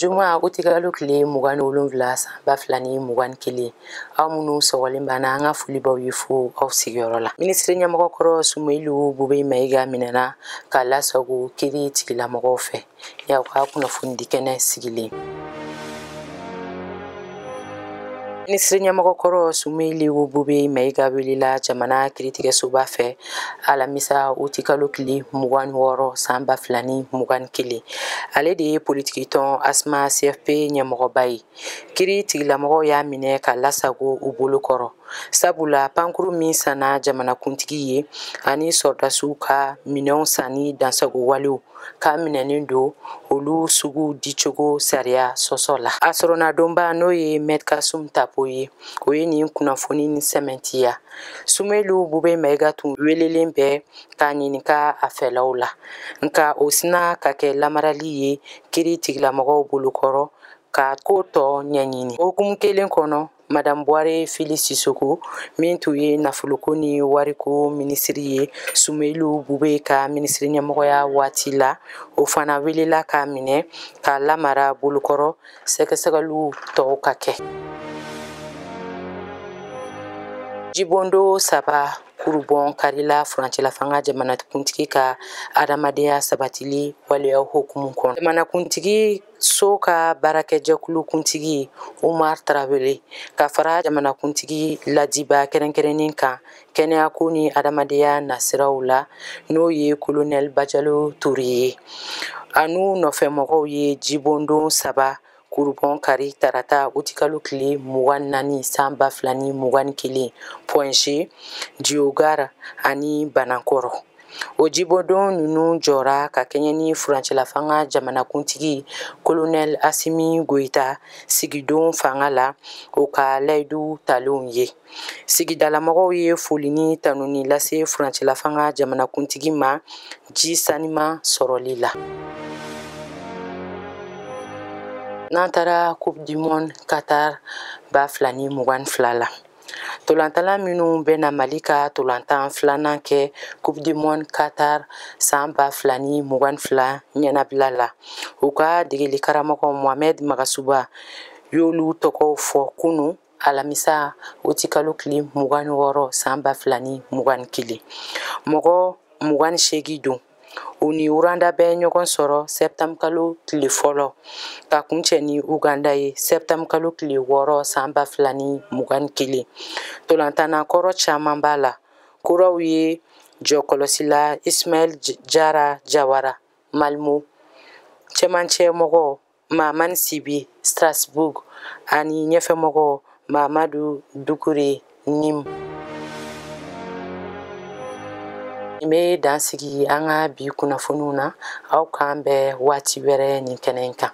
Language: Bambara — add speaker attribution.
Speaker 1: Juma utikalo tile 27 san 2021 aw minnu sɔgɔlen b'an na, an ka foli b'aw ye fo aw sigiyɔrɔ la. Minisiri ɲɛmɔgɔ kɔrɔ Soumeylou Boubèye Maïga minɛna k'a lasago kiiri tigilamɔgɔw fɛ y'aw ka kunnafonidi kɛnɛ sigilen. Minisiri ɲɛmɔgɔ kɔrɔ Soumeylou Boubèye Maïga welela jamana kiiritigɛsoba fɛ alamisa utikalo tile 26 san 2021. Ale de ye politikitɔn ASMA CFP ɲɛmɔgɔba ye. Kiiri tigilamɔgɔw y'a minɛ ka lasago u bolo kɔrɔ, sabula pankuru min sanna jamanakuntigi ye ani sɔrɔdasiw ka minɛnw sanni dansago walew k'a minɛnen don olu sugu dicogo sariya sɔsɔ la. A sɔrɔnadonba n'o ye Maître Kassoum Tapo ye, o ye nin kunnafoni ni sɛmɛntiya. Soumeylou Boubèye Maïga tun welelen bɛ k'a ɲininka a fɛlaw la, nka o sina ka kɛ lamarali ye kiiri tigilamɔgɔw bolokɔrɔ ka ko tɔ ɲɛɲini. O hukumu kelen kɔnɔ, Madame Bouaré Fily Sissoko min tun ye nafoloko ni wariko minisiri ye Soumeylou Boubèye ka minisiri ɲɛmɔgɔya waati la, o fana welela k'a minɛ k'a lamara bolokɔrɔ sɛgɛsɛgɛliw tɔw ka kɛ. Jibondo 3 kurubɔn karila furancɛlafanga jamanakuntigi ka adamadenya sabatili waleya hukumu kɔnɔ. Jamanakuntigi so ka baarakɛjɛkulu kuntigi Umar Tarawele ka fara jamanakuntigi ladiba kɛrɛnkɛrɛnnen kan kɛnɛyako ni adamadenya nasiraw la, n'o ye Colonel Bajalo Toure ye. A n'u nɔfɛmɔgɔw ye jibondon 3 kurubɔn kari tarata utikalo tile 24 san 2021 Point G, Diogara ani Banankɔrɔ. O jibondon ninnu jɔra ka kɛɲɛ ni furancɛlafanga jamanakuntigi Colonel Assimi Goïta sigidon fanga la, o ka layidu talenw ye. Sigidalamɔgɔw ye foli ni tanuni lase furancɛlafanga jamanakuntigi ma ji saniman sɔrɔli la. N'an taara Coupe du Monde Qatar 2022 la, tolantala minnu bɛna Mali ka tolantan filanan kɛ Coupe du Monde Qatar san 2022 ɲɛnabila la, u ka degeli karamɔgɔ Mohamed Magasuba y'olu tɔgɔw fɔ kunu alamisa utikalo tile 26 san 2021. Mɔgɔ 28 don. U ni Rwanda bɛ ɲɔgɔn sɔrɔ septembre kalo tile fɔlɔ ka kuncɛ ni Uganda ye septembre kalo tile 6 san 2021. Tolantanna kɔrɔ caman b'a la. Kuraw ye jɔkɔlɔsila Ismaël Jara Jawara Malmo, cɛmancɛ mɔgɔ Mahamani Sibi Strasbourg ani ɲɛfɛmɔgɔ Mahamadu Dukure Nîmes. N bɛ dan sigi an ka bi kunnafoniw na, aw k'an bɛn waati wɛrɛ nin kɛnɛ in kan.